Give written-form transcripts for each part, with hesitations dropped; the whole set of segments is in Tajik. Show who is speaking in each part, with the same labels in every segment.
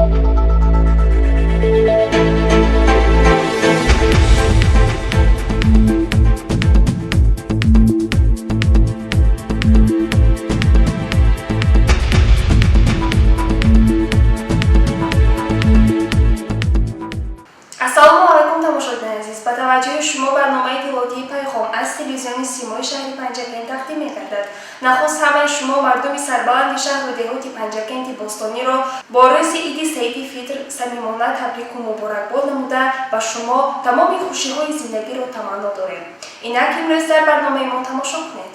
Speaker 1: Ассалому алайкум, тамошобинони азиз! Ба таваҷҷӯҳи шумо барномаи иттилоотии «Пайғом» аз телевизиони Симои шаҳри Панҷакент тақдим мегардад. Нахуст ҳамаи шумо, мардуми сарбаланди шаҳру деҳоти Панҷакенти бостониро бо рӯзи Иди Саиди Фитр самимона табрику муборакбод намуда, ба шумо тамоми хушиҳои зиндагиро таманно дорем. Инак, имрӯз дар барномаи мо тамошо кунед.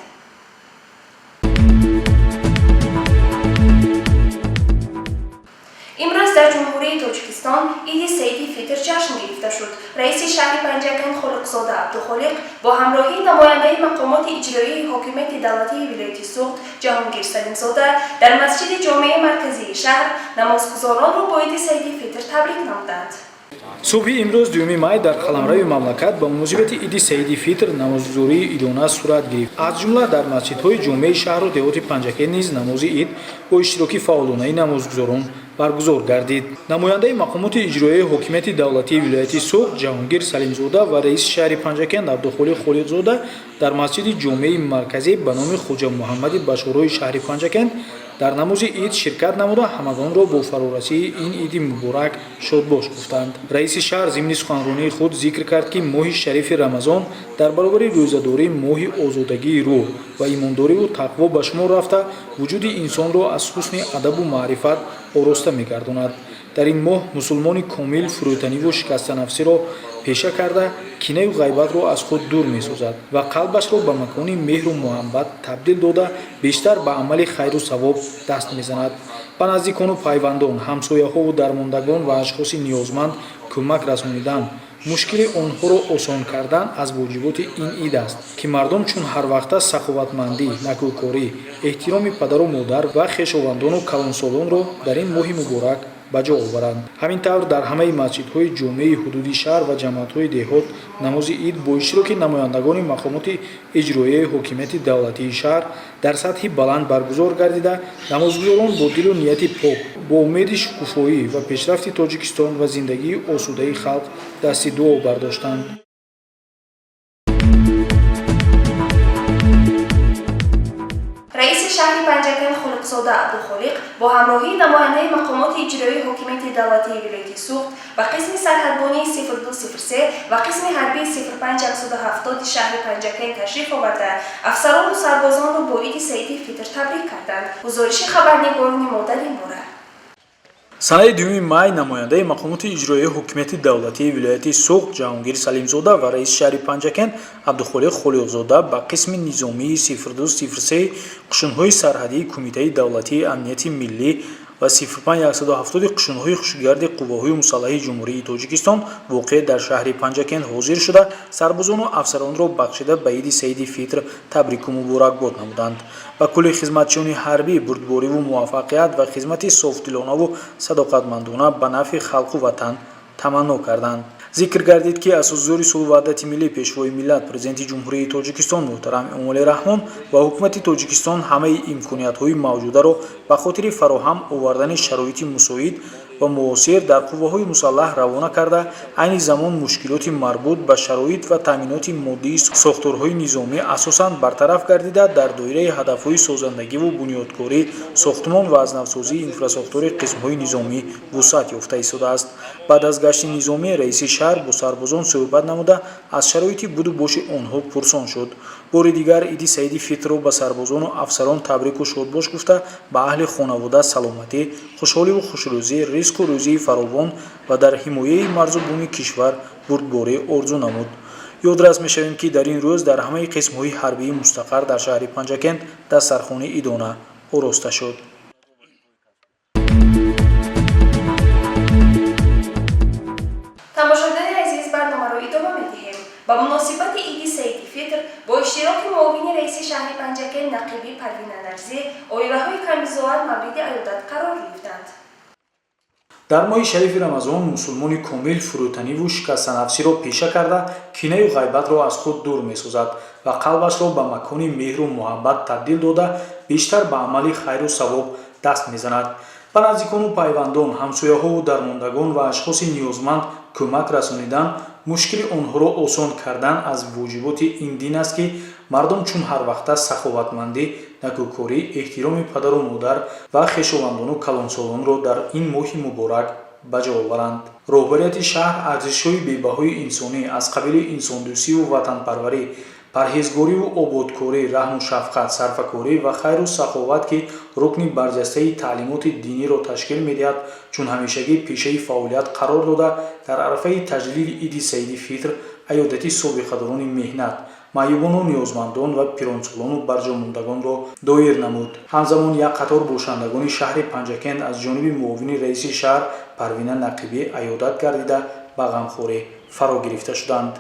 Speaker 1: Имрӯз дар Ҷумҳурии Тоҷикистон Иди Саиди Фитр ҷашн гирифта шуд. Раиси шаҳри Панҷакент Холиқзода Абдухолиқ бо ҳамроҳии намояндаи мақомоти иҷроии ҳокимияти давлатии вилояти Суғд Ҷаҳонгир Салимзода дар масҷиди ҷомеаи марказии шаҳр намозгузоронро бо Иди Саиди Фитр табрик намуданд.
Speaker 2: Субҳи имрӯз, 2 май, дар қаламрави мамлакат ба муносибати Иди Саиди Фитр намозгузории идона сурат гирифт. Аз ҷумла дар масҷидҳои ҷомеаи шаҳру деҳоти Панҷакент низ намози ид бо иштироки фаъолонаи намозгузорон баргузор гардид. Намояндаи мақомоти иҷроияи ҳокимияти давлатии вилояти Суғд Ҷаҳонгир Салимзода ва раиси шаҳри Панҷакент Абдухолиқ Холиқзода дар масҷиди ҷомеаи марказӣ ба номи Хоҷа Муҳаммади Башорои шаҳри Панҷакент дар намози ид ширкат намуда, ҳамагонро бо фарорасии ин иди муборак шодбош гуфтанд. Раиси шаҳр зимни суханронии худ зикр кард, ки моҳи шарифи Рамазон дар баробари рӯзадорӣ моҳи озодагии рӯҳ ва имондориву тақво ба шумор рафта, вуҷуди инсонро аз ҳусни адабу маърифат ороста мегардонад. Дар ин моҳ мусулмони комил фурӯтаниву шикастанафсиро пеша карда, кинаю ғайбатро аз худ дур месозад ва қалбашро ба макони меҳру муҳаббат табдил дода, бештар ба амали хайру савоб даст мезанад. Ба наздикону пайвандон, ҳамсояҳову дармондагон ва ашхоси ниёзманд кӯмак расонидан, мушкили онҳоро осон кардан аз воҷиботи ин ид аст, ки мардум чун ҳарвақта саховатмандӣ, накӯкорӣ, эҳтироми падару модар ва хешовандону калонсолонро дар ин моҳи муборак ба ҷо оваранд. Ҳамин тавр, дар ҳамаи масҷидҳои ҷомеаи ҳудуди шаҳр ва ҷамоатҳои деҳот намози ид бо иштироки намояндагони мақомоти иҷроияи ҳокимияти давлатии шаҳр дар сатҳи баланд баргузор гардида, намозгузорон бо дилу нияти пок, бо умеди шукуфоӣ ва пешрафти Тоҷикистон ва зиндагии осудаи халқ дасти дуо бардоштанд.
Speaker 1: Раиси шаҳри Панҷакент Холиқзода Абдухолиқ бо ҳамроҳии намояндаи мақомоти иҷроии ҳокимияти давлатии вилояти Суғд ба қисми сарҳадбонии 0203 ва қисми ҳарбии 05170 шаҳри Панҷакент ташриф оварда, афсарону сарбозонро бо Иди Саиди Фитр табрик карданд. Гузориши хабарнигорони мо дар ин бора.
Speaker 2: Санаи 2 май намояндаи мақомоти иҷроияи ҳокимияти давлатии вилояти Суғд Ҷаҳонгир Салимзода ва раиси шаҳри Панҷакент Абдухолиқ Холиқзода ба қисми низомии 0203 қушунҳои сарҳадии Кумитаи давлатии амнияти миллӣ ва 05170 қушунҳои хушкгарди Қувваҳои мусаллаҳи Ҷумҳурии Тоҷикистон воқеъ дар шаҳри Панҷакент ҳозир шуда, сарбозону афсаронро бахшида ба Иди Саиди Фитр табрику муборакбод намуданд. Ба кулли хизматчиёни ҳарбӣ бурдбориву муваффақият ва хизмати софдилонаву садоқатмандона ба нафъи халқу ватан таманно карданд. Зикр гардид, ки Асосгузори сулҳу ваҳдати миллӣ, Пешвои миллат, Президенти Ҷумҳурии Тоҷикистон муҳтарам Эмомалӣ Раҳмон ва ҳукумати Тоҷикистон ҳамаи имкониятҳои мавҷударо ба хотири фароҳам овардани шароити мусоид ва муосир дар қувваҳои мусаллаҳ равона карда, айни замон мушкилоти марбут ба шароит ва таъминоти моддии сохторҳои низомӣ асосан бартараф гардида, дар доираи ҳадафҳои созандагиву бунёдкорӣ сохтмон ва аз навсозии инфрасохтори қисмҳои низомӣ вусъат ёфта истодааст. Баъд аз гашти низомӣ раиси шаҳр бо сарбозон суҳбат намуда, аз шароити буду боши онҳо пурсон шуд. Бори дигар Иди Саиди Фитрро ба сарбозону афсарон табрику шодбош гуфта, ба аҳли хонавода саломатӣ, хушҳоливу хушрӯзӣ, ризқу рӯзии фаровон ва дар ҳимояи марзу буми кишвар бурдборӣ орзу намуд. Ёдрас мешавем, ки дар ин рӯз дар ҳамаи қисмҳои ҳарбии мустақар дар шаҳри Панҷакент дастархони идона ороста шуд.
Speaker 1: Тамошобинони азиз, барномаро идома медиҳем. Ба муносибати Иди Саиди Фитр бо иштироки муовини раиси шаҳри Панҷакент Нақиби Парвина Нарзӣ оилаҳои камбизоат мавриди аёдат қарор гирифтанд.
Speaker 2: Дар моҳи шарифи Рамазон мусулмони комил фурӯтаниву шикастанафсиро пеша карда, кинаю ғайбатро аз худ дур месозад ва қалбашро ба макони меҳру муҳаббат табдил дода, бештар ба амали хайру савоб даст мезанад. Ба наздикону пайвандон, ҳамсояҳову дармондагон ва ашхоси ниёзманд кӯмак расонидан, мушкили онҳоро осон кардан аз воҷиботи ин дин аст, ки мардум чун ҳарвақта саховатмандӣ, накӯкорӣ, эҳтироми падару модар ва хешовандону калонсолонро дар ин моҳи муборак ба ҷо оваранд. Роҳбарияти шаҳр арзишҳои бебаҳои инсонӣ аз қабили инсондӯстиву ватанпарварӣ, парҳезгориву ободкорӣ, раҳму шафқат, сарфакорӣ ва хайру саховат, ки рукни барҷастаи таълимоти диниро ташкил медиҳад, чун ҳамешагӣ пешаи фаъолият қарор дода, дар арафаи таҷлили Иди Саиди Фитр аёдати собиқадорони меҳнат, маъюбону ниёзмандон ва пиронсолону барҷомондагонро доир намуд. Ҳамзамон як қатор бошандагони шаҳри Панҷакент аз ҷониби муовини раиси шаҳр Парвина Нақибӣ аёдат гардида, ба ғамхорӣ фаро гирифта шуданд.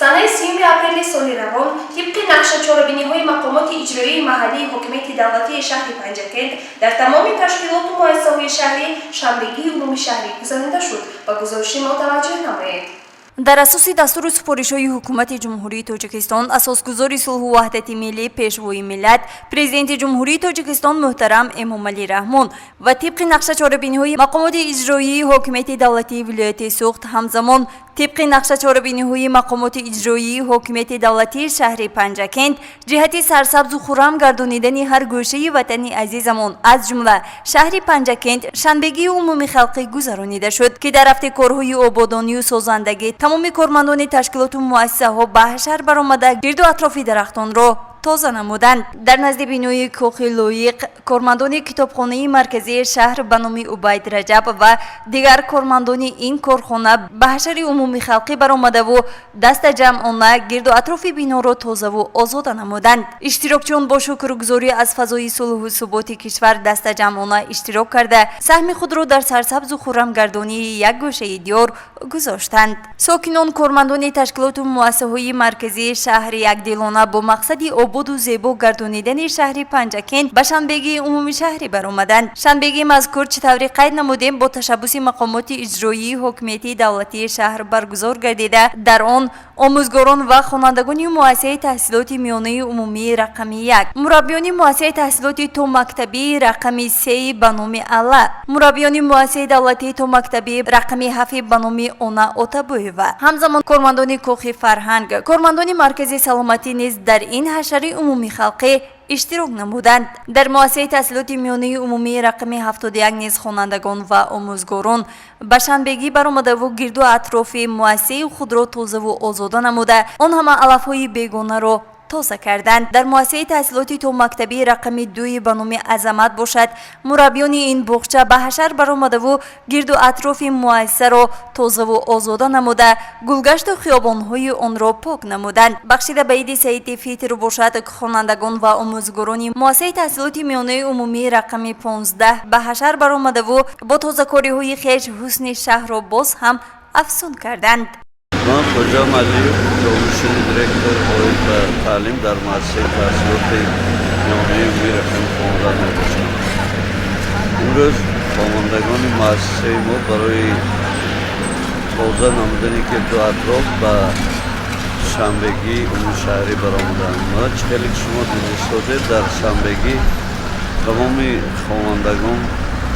Speaker 1: Санаи 30 апрели соли равон тибқи нақша чорабиниҳои мақомоти иҷроии маҳаллии ҳокимияти давлатии шаҳри Панҷакент дар тамоми ташкилоту муассисаҳои шаҳрӣ шанбегии умумишаҳрӣ гузаронида шуд. Ба гузориши мо таваҷҷӯҳ намоед.
Speaker 3: Дар асоси дастуру супоришҳои Ҳукумати Ҷумҳурии Тоҷикистон, асосгузори сулҳу ваҳдати миллӣ, Пешвои миллат, Президенти Ҷумҳурии Тоҷикистон муҳтарам Эмомалӣ Раҳмон ва тибқи нақша чорабиниҳои мақомоти иҷроии ҳокимияти давлатии вилояти Суғд, ҳамзамон тибқи нақша чорабиниҳои мақомоти иҷроии ҳокимияти давлатии шаҳри Панҷакент ҷиҳати сарсабзу хуррам гардонидани ҳар гӯшаи ватани азизамон, аз ҷумла шаҳри Панҷакент, шанбегии умумихалқӣ гузаронида шуд, ки дар рафти корҳои ободонию созандагӣ тамоми кормандони ташкилоту муассисаҳо ба ҳашар баромада, гирду атрофи дарахтонро тоза намуданд. Дар назди бинои Кохи Лоиқ кормандони китобхонаи марказии шаҳр ба номи Убайд Раҷаб ва дигар кормандони ин корхона ба ҳашари умумихалқӣ баромадаву дастаҷамъона гирду атрофи биноро тозаву озода намуданд. Иштирокчиён бо шукргузорӣ аз фазои сулҳу суботи кишвар дастаҷамъона иштирок карда, саҳми худро дар сарсабзу хуррамгардонии як гӯшаи диёр гузоштанд. Сокинон, кормандони ташкилоту муассисаҳои марказии шаҳр якдилона бо мақсади ободу зебо гардонидани шаҳри Панҷакент ба шанбегии умумишаҳрӣ баромаданд. Шанбегии мазкур, чӣ тавре қайд намудем, бо ташаббуси мақомоти иҷроии ҳокимияти давлатии шаҳр баргузор гардида, дар он омӯзгорон ва хонандагони муассисаи таҳсилоти миёнаи умумии рақами 1, мураббиёни муассисаи таҳсилоти томактабии рақами 3 ба номи Алла, мураббиёни муассисаи давлатии томактабии рақами 7 ба номи Она Отабоева, ҳамзамон кормандони Кохи фарҳанг, кормандони маркази саломатӣ низ дар ин ҳашари умумихалқӣ иштирок намуданд. Дар муассисаи таҳсилоти миёнаи умумии рақами 71 низ хонандагон ва омӯзгорон ба шанбегӣ баромадаву гирду атрофи муассисаи худро тозаву озода намуда, он ҳама алафҳои бегонаро тоза карданд. Дар муассисаи таҳсилоти томактабии рақами 2 ба номи Азамат бошад, мураббиёни ин боғча ба ҳашар баромадаву гирду атрофи муассисаро тозаву озода намуда, гулгашту хиёбонҳои онро пок намуданд. Бахшида ба Иди Саиди Фитр бошад, хонандагон ва омӯзгорони муассисаи таҳсилоти миёнаи умумии рақами 15 ба ҳашар баромадаву бо тозакориҳои хеш ҳусни шаҳрро боз ҳам афзун карданд.
Speaker 4: Ман Хоҷам Алиев, ҷонишини директор оид ба таълим дар муассисаи таҳсилоти миёнаи умумии рақами 15 мебошам. Имрӯз хонандагони муассисаи мо барои тоза намудани гирду атроф ба шанбегии умумишаҳрӣ баромаданд. Ва чӣ хеле ки шумо дидистодед, дар шанбегӣ тамоми хонандагон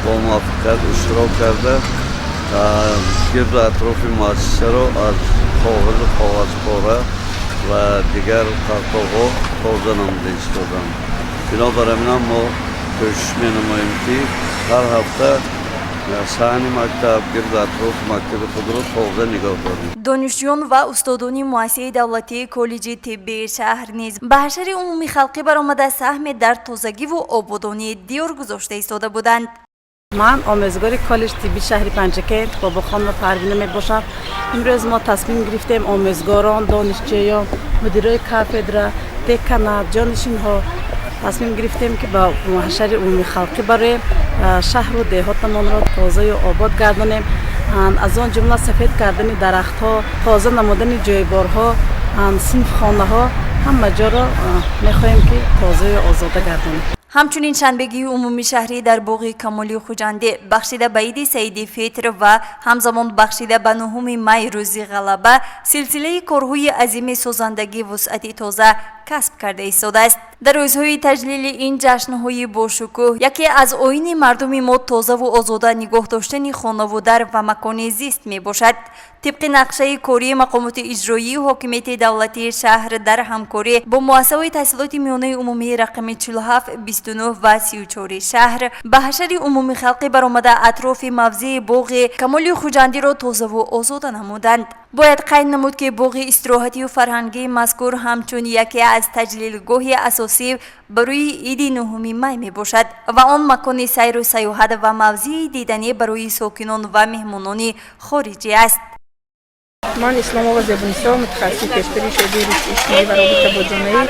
Speaker 4: бо муваффақият иштирок карда, гирду атрофи муассисаро аз коғазу коғазпора ва дигар партовҳо тоза намуда истоданд. Бинобар ҳаминам мо кӯшиш менамоем, ки ҳар ҳафта саҳни мактаб, гирду атрофи мактаби худро тоза нигоҳ дорем.
Speaker 3: Донишҷӯён ва устодони муассисаи давлатии коллеҷи тиббии шаҳр низ ба ҳашари умумихалқӣ баромада, саҳме дар тозагиву ободонии диёр гузошта истода буданд.
Speaker 5: Ман омӯзгори коллеҷи тиббии шаҳри Панҷакент Бобохонова Парвина мебошам. Имрӯз мо тасмим гирифтем, омӯзгорон, донишҷӯён, мудирои кафедра, деканат, ҷонишинҳо, тасмим гирифтем, ки ба ҳашари умумихалқӣ бароем, шаҳру деҳотамонро тозаю обод гардонем, аз он ҷумла сафед кардани дарахтҳо, тоза намудани ҷойборҳо, синфхонаҳо, ҳама ҷоро мехоҳем, ки тозаю озода гардонем.
Speaker 3: Ҳамчунин шанбегии умумишаҳрӣ дар боғи Камоли Хуҷандӣ бахшида ба иди Саиди Фитр ва ҳамзамон бахшида ба 9 май, рӯзи Ғалаба, силсилаи корҳои азими созандагӣ вусъати тоза касб карда истодааст. Дар рӯзҳои таҷлили ин ҷашнҳои бошукӯҳ яке аз оини мардуми мо тозаву озода нигоҳ доштани хонаву дар ва макони зист мебошад. Тибқи нақшаи кории мақомоти иҷроии ҳокимияти давлатии шаҳр дар ҳамкорӣ бо муассисаҳои таҳсилоти миёнаи умумии рақами 47, 29 ва 34 шаҳр ба ҳашари умумихалқӣ баромада, атрофи мавзеи боғи Камоли Хуҷандиро тозаву озода намуданд. Бояд қайд намуд, ки боғи истироҳатию фарҳангии мазкур ҳамчун яке аз таҷлилгоҳи асосӣ барои иди 9 май мебошад ва он макони сайру сайёҳат ва мавзеи диданӣ барои сокинон ва меҳмонони хориҷӣ аст.
Speaker 6: Ман Исломова Зебунисо, мутахассиси пешбири шӯъбаи рушди иҷтимоӣ ва робита бо ҷомеаи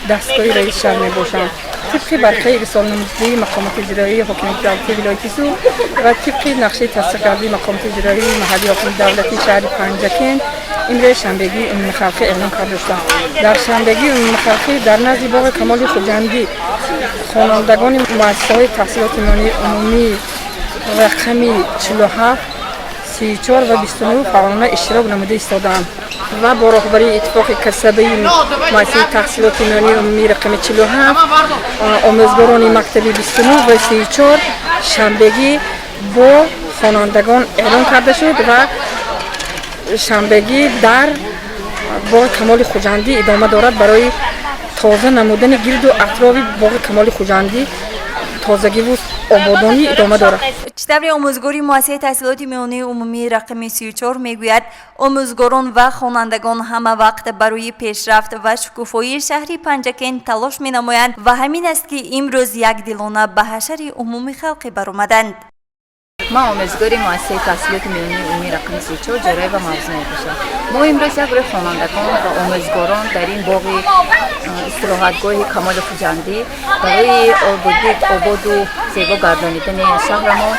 Speaker 6: дастгоҳи раиси шаҳр мебошам. Тибқи барқияи ирсолнамудаи мақомоти иҷроии ҳокимияти давлатии вилояти Суғд ва тибқи нақшаи тасдиқкардаи мақомоти иҷроии маҳаллии ҳокимияти давлатии шаҳри Панҷакент, имрӯз шанбегии умумихалқӣ эълон карда шуданд. Дар шанбегии умумихалқӣ дар назди боғи Камоли Хуҷандӣ хонандагони муассисаҳои таҳсилоти миёнаи умумии рақами 47, 34 ва 29 фаъолона иштирок намуда истодаанд ва бо роҳбарии иттифоқи касабаи муассисаи таҳсилоти миёнаи умумии рақами 47, омӯзгорони мактаби 29 ва 34 шанбегӣ бо хонандагон эълон карда шуд ва шанбегӣ дар боғи Камоли Хуҷандӣ идома дорад. Барои тоза намудани гирду атрофи боғи Камоли Хуҷандӣ тозагиву ободонӣ идома дорад.
Speaker 3: Чӣ тавре омӯзгори муассисаи таҳсилоти миёнаи умумии рақами 34 мегӯяд, омӯзгорон ва хонандагон ҳама вақт барои пешрафт ва шукуфоии шаҳри Панҷакент талош менамоянд ва ҳамин аст, ки имрӯз якдилона ба ҳашари умумихалқӣ баромаданд.
Speaker 7: Ман омӯзгори муассисаи таҳсилоти миёнаи умумии рақами 34 Ҷораева Мавзуна мебошам. Мо имрӯз як гурӯҳи хонандагон ва омӯзгорон дар ин боғи истироҳатгоҳи Камоли Хуҷандӣ барои ободу зебо гардонидани шаҳрамон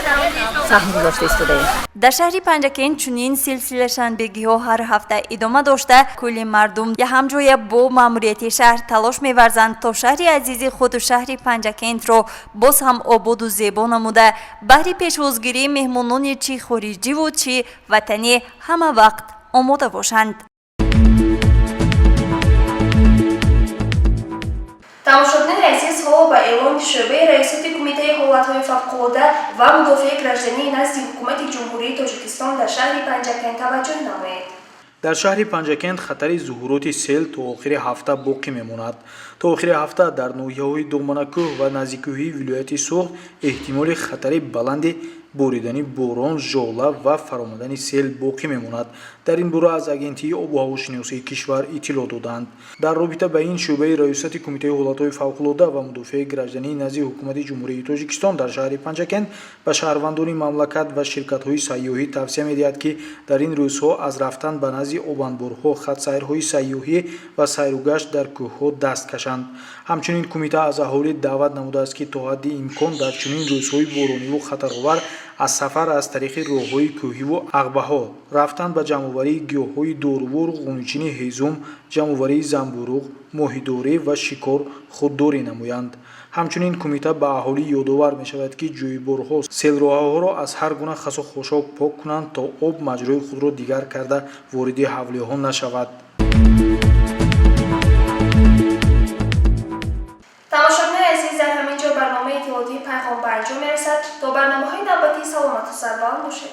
Speaker 7: саҳм гузошта истодаем.
Speaker 3: Дар шаҳри Панҷакент чунин силсила шанбегиҳо ҳар ҳафта идома дошта, кулли мардум ҳамҷоя бо маъмурияти шаҳр талош меварзанд, то шаҳри азизи худу шаҳри Панҷакентро боз ҳам ободу зебо намуда, баҳри пешвозгирии меҳмонони чӣ хориҷиву чӣ ватанӣ ҳама вақт омода бошанд.
Speaker 1: Тамошобинони азиз, ҳоло ба эълони шӯъбаи раёсати Кумитаи ҳолатҳои фавқулода ва мудофиаи граждании назди Ҳукумати Ҷумҳурии Тоҷикистон дар шаҳри Панҷакент таваҷҷӯҳ намоед.
Speaker 2: Дар шаҳри Панҷакент хатари зуҳуроти сел то охири ҳафта боқӣ мемонад. То охири ҳафта дар ноҳияҳои доманакӯҳ ва наздиккӯҳии вилояти Суғд эҳтимоли хатари баланди боридани борон, жола ва фаромадани сел боқӣ мемонад. Дар ин бора аз Агентии обу ҳавошиносии кишвар иттилоъ доданд. Дар робита ба ин, шӯъбаи раёсати Кумитаи ҳолатҳои фавқулода ва мудофиаи граждании назди Ҳукумати Ҷумҳурии Тоҷикистон дар шаҳри Панҷакент ба шаҳрвандони мамлакат ва ширкатҳои сайёҳӣ тавсия медиҳад, ки дар ин рӯзҳо аз рафтан ба назди обанборҳо, хатсайрҳои сайёҳӣ ва сайругашт дар кӯҳҳо даст кашанд. Ҳамчунин кумита аз аҳолӣ даъват намудааст, ки то ҳадди имкон дар чунин рӯзҳои борониву хатаровар аз сафар аз тариқи роҳҳои кӯҳиву ағбаҳо, рафтан ба ҷамъоварии гиёҳҳои дорувор, ғунчини ҳезум, ҷамъоварии занбӯруғ, моҳидорӣ ва шикор худдорӣ намоянд. Ҳамчунин кумита ба аҳолӣ ёдовар мешавад, ки ҷӯйборҳо, селроҳаҳоро аз ҳар гуна хасу хошок пок кунанд, то об маҷрои худро дигар карда вориди ҳавлиҳо нашавад.
Speaker 1: Тамошобинои азиз, дар ҳамин ҷо барномаи иттилоотии «Пайғом» ба анҷом мерасад. То барномаҳои навбатӣ саломату сарбаланд бошед.